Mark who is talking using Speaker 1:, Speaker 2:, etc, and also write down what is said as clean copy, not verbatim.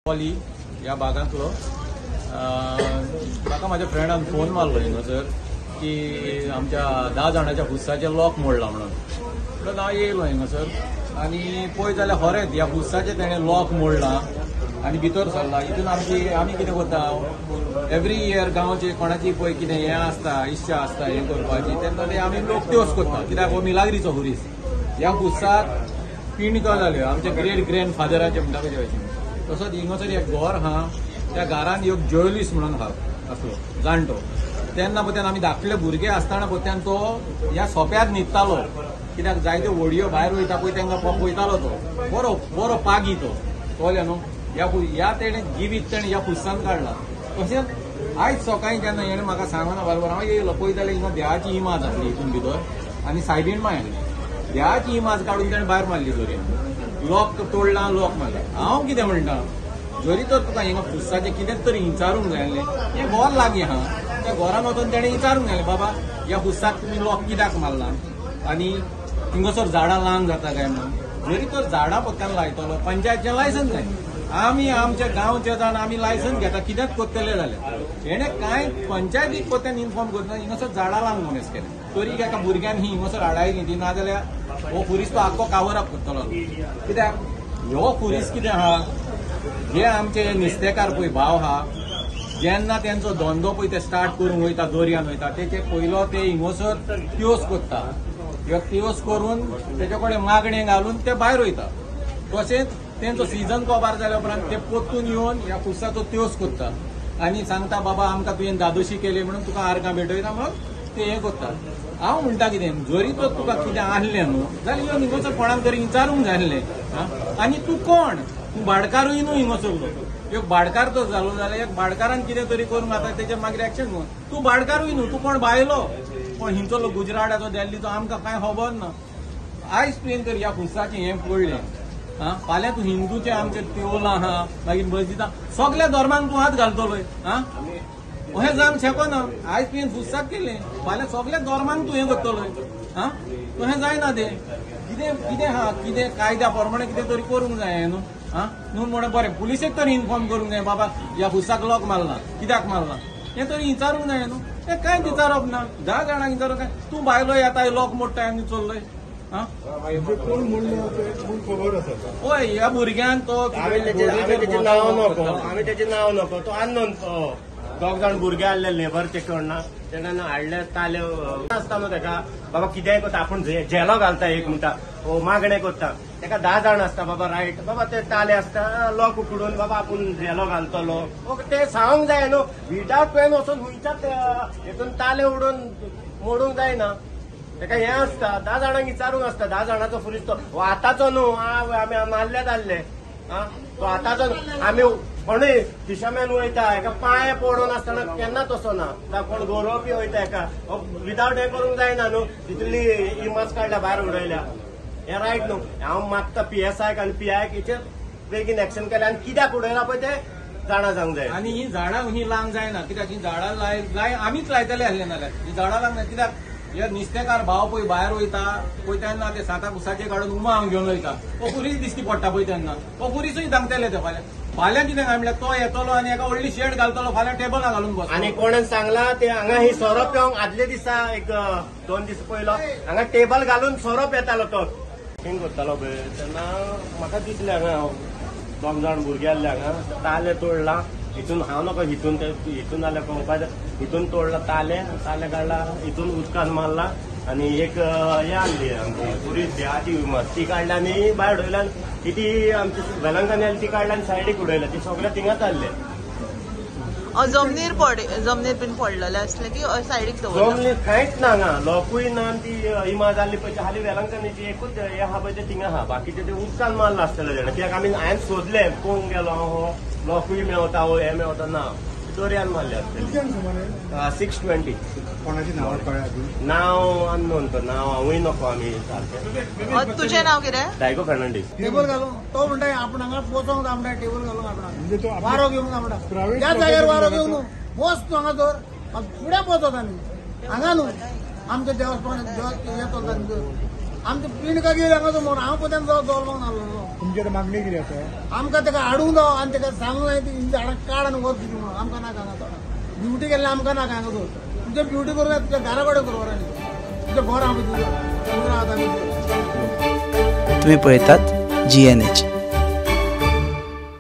Speaker 1: Polly ह्या भागांतलो. म्हाका म्हाज्या फ्रेंडान फोन मारलो हिंगासर की आमच्या 10 जाणाच्या खुस्साचें लॉक मोडला म्हणून. म्हणून हांव येयलो हिंगासर आनी पळय जाल्यार खरेंच ह्या खुस्साचें तेणें लॉक मोडला आनी भितर सरला. हितून आमी कितें करता, एवरी इयर गांवचे कोणाची पळय कितें हें आसता, इच्छा आसता हें करपाची, तेन्ना ते आमी लोक त्योस करता. कित्याक हो मिलाग्रीचो खुरीस, ह्या खुस्साक पिंडको जाल्यो आमच्या ग्रेट ग्रँड फादराचे म्हणटा कशें भशेन. तसोच हिंगासर एक घर आहा, त्या घरान एक ज्वेलिस्ट म्हणून आहा आसलो जाणटो. तेन्ना पळय आमी धाकले भुरगे आसतना पळय तो ह्या सोप्यार न्हिदतालो. कित्याक जायत्यो व्हडयो भायर वयता पळय तांकां पळयतालो तो, बरो बरो पागी तो, कळ्ळें न्हू. ह्या तेणें जिवीत तेणें ह्या खुस्सान काडला. तशेंच आयज सकाळीं जेन्ना हेणें म्हाका सांगना बरोबर हांव येयलो पळय जाल्यार हिंगा देवाची इमाज आसली हितून भितर आनी सायबीण माय आसली. देवाची इमाज काडून तेणें भायर मारली दोरयेन, लॉक तोडला, लॉक मारला. हांव कितें म्हणटा, जरी तर तुका हिंगा खुस्साचें कितेंच तरी विचारूंक जाय आसलें, हें घर लागीं आहा, त्या घरान वचून तेणें विचारूंक जाय आसलें, बाबा ह्या खुस्साक तुमी लॉक कित्याक मारला आनी हिंगासर झाडां लांब जाता काय म्हणून. जरी तर झाडां पत्त्यान लायतलो पंचायतचें लायसन्स जाय. आमी आमच्या गांवचे जाण आमी लायसन्स घेता, कितेंच करतले जाल्यार. हेणें कांय पंचायतीक पत्त्यान इन्फॉर्म करना, हिंगासर झाडां लांब म्हणून केलें. तरी एका भुरग्यान ही हिंगासर हाडायली ती, नाजाल्यार हो खुरीस तो आख्खो कावर अप करतलो. कित्याक ह्यो खुरीस कितें आहा, जे आमचे नुस्तेकार पळय भाव आहा, जेन्ना तेंचो धंदो पळय ते स्टार्ट करूंक वयता, दर्यान वयता, तेचे पयलो ते हिंगासर त्योस करता. त्योस करून तेचे कडेन मागणें घालून ते भायर वयता. तशेंच तेंचो सिजन कोबार जाल्या उपरांत ते परतून येवन ह्या खुस्साचो त्योस करता आनी सांगता, बाबा आमकां तुवें दादोशी केली म्हणून तुका आर्गां भेटयता म्हणून ते हें करता. हांव म्हणटा कितें, जरी तर तुका कितें आहलें न्हू जाल्यार येवन हिंगासर कोणाक तरी विचारूंक जाय आसलें. आनी तूं कोण, तूं भाडकारूय न्हू हिंगासरलो. एक भाडकार तर जालो जाल्यार एक भाडकारान कितें तरी करूंक जाता, तेजेर मागीर एक्शन घेवन. तूं भाडकारूय न्हू, तूं कोण भायलो, कोण हिंचलो गुजराताचो दिल्लीचो आमकां कांय खबर ना. आयज तुवें तर ह्या खुस्साचें हें पडलें, आं फाल्यां तूं हिंदूचें आमचें देवळां आहा, मागीर मस्जिदां, सगल्या धर्मांक तूं हात घालतलोय. आं अशें जावंक शकना. आयज तुवें खुस्साक केलें, फाल्यां सगल्या धर्मांक तूं हें करतलोय. आं तशें जायना तें. कितें कितें आहा, कितें कायद्या प्रमाणे कितें तरी करूंक जाय न्हू. आं न्हू म्हणून बरें पुलिसेक तरी इन्फॉर्म करूंक जाय, बाबा ह्या खुस्साक लॉक मारला, कित्याक मारला हें तरी विचारूंक जाय न्हू. तें कांयच विचारप ना, 10 जाणांक विचारूंक काय, तूं भायलो येता लॉक मोडटा आनी चल्लोय.
Speaker 2: कोण म्हणलो कोण खबर आसा?
Speaker 1: हय, ह्या भुरग्यान तो
Speaker 3: हांवें नांव नको, हांवें तेचें नांव नको, तो अननोन. दोग जाण भुरगे आहले लेबरचे कडना, तेणें हाडले ताले आसता न्हू तेका, बाबा कितेंय करता आपूण, झेलो घालता एक म्हणटा मागणें करता, तेका 10 जाण आसता बाबा रायट, बाबा ते ताले आसता लॉक उकडून बाबा आपूण झेलो घालतलो, ते सांगूंक जाय न्हू. विदावट तुवें वचून खंयच्याच हेतून ताले उडोवन मोडूंक जायना. तेका हें आसता, 10 जाणांक विचारूंक आसता, 10 जाणांचो फुरीस तो आतांचो न्हू, आमी मारल्यात आहले. आं तो आतांचो आमी कोणूय फिशरमॅन वयता हेका पांय पडून आसतना केन्ना तसो ना, कोण गोरोवपी वयता हेका विदावट हें करूंक जायना न्हू. तितली इमाज काडल्या भायर उडयल्या, हें रायट न्हू. हांव मागता PSI आनी PI हेचेर बेगीन एक्शन केलें आनी कित्याक उडयला पळय तें जाणा जावंक जाय.
Speaker 1: आनी ही झाडां ही लावंक जायना, कित्याक ही झाडां लाय आमीच लायतले आसले नाल्यार ही झाडां लावंक जाय. कित्याक हे नुस्तेकार भाव पळय भायर वयता पळय तेन्ना ते साता कुसाचे काडून उमांग घेवन वयता, हो खुरीस दिश्टी पडटा पळय तेन्ना, हो खुरीसूय सांगतले ते. फाल्यां फाल्यां कितें काय म्हणल्यार तो येतलो आनी एका व्हडली शेड घालतलो, फाल्यां टेबलां घालून बसतलो.
Speaker 3: आनी कोणें सांगला ते हांगा ही सोरो पिवंक आदले दिसा एक 2 दीस पयलो हांगा टेबल घालून सोरो पितालो तो, थिंग करतालो पळय तेन्ना म्हाका दिसलें हांगा दोग जाण भुरगे आहले हांगा ताले तोडला हितून, हांव नको हितून हितून जाल्यार पळोवपाचें, हितून तोडला ताले, ताले काडला हितून उदकान मारला आनी एक हें आहली आमची पुरी देवाची इमाज ती काडली आनी भायर उडयल्या. ती आमची वेलंकनी आसली ती काडली आनी सायडीक उडयल्या, ती सगळे थिंगाच आहले.
Speaker 4: जमनीर पड, जमनीर बीन पडलेले आसले की सायडीक दवरला?
Speaker 3: जमनीर कांयच ना हांगा, लोकूय ना आनी ती इमाज आहली पळय हाली वेलंकनीची एकूच हें आहा पळय तें थिंगा आहा, बाकीचे ते उदकान मारला आसतलें तेणें. कित्याक आमी हांवें सोदलें कोण गेलो हो लोकूय मेवता हो हें मेवता ना, दर्यान मारले आसतले. 6:20.
Speaker 2: कोणाचें नांव कळ्ळें अजून?
Speaker 3: नांव अननोन, तो नांव हांवूय नको आमी सारकें.
Speaker 4: तुजें नांव कितें?
Speaker 3: डायगो फर्नांडीस.
Speaker 5: टेबल घालून तो म्हणटा आपूण हांगा वचोंक जाय म्हणटा, टेबल घालूंक आपणाक वारो घेवंक जाय म्हणटा, त्या जाग्यार वारो घेवन न्हू बस तूं हांगा दवर, फुडें वचत आनी हांगा न्हू आमच्या देवस्थान हें चलता आमच्या पिंडका गेली हांगा म्हणून हांव पळय जल्माक नासलो.
Speaker 2: तुमची आतां मागणी कितें आसा?
Speaker 5: आमकां ताका हाडूंक जावो आनी ताका सांगूंक जाय ती झाडां काड आनी वच दिवं म्हणून. आमकां नाका हांगा झाडां ड्युटी केल्लें आमकां नाका हांगा दवर. तुमचें ड्युटी करूं जाय तुमच्या घरा कडेन करूं आनी तुमचें घर आमी तुजें रावता आमी.
Speaker 6: तुम्ही पळयतात GNH.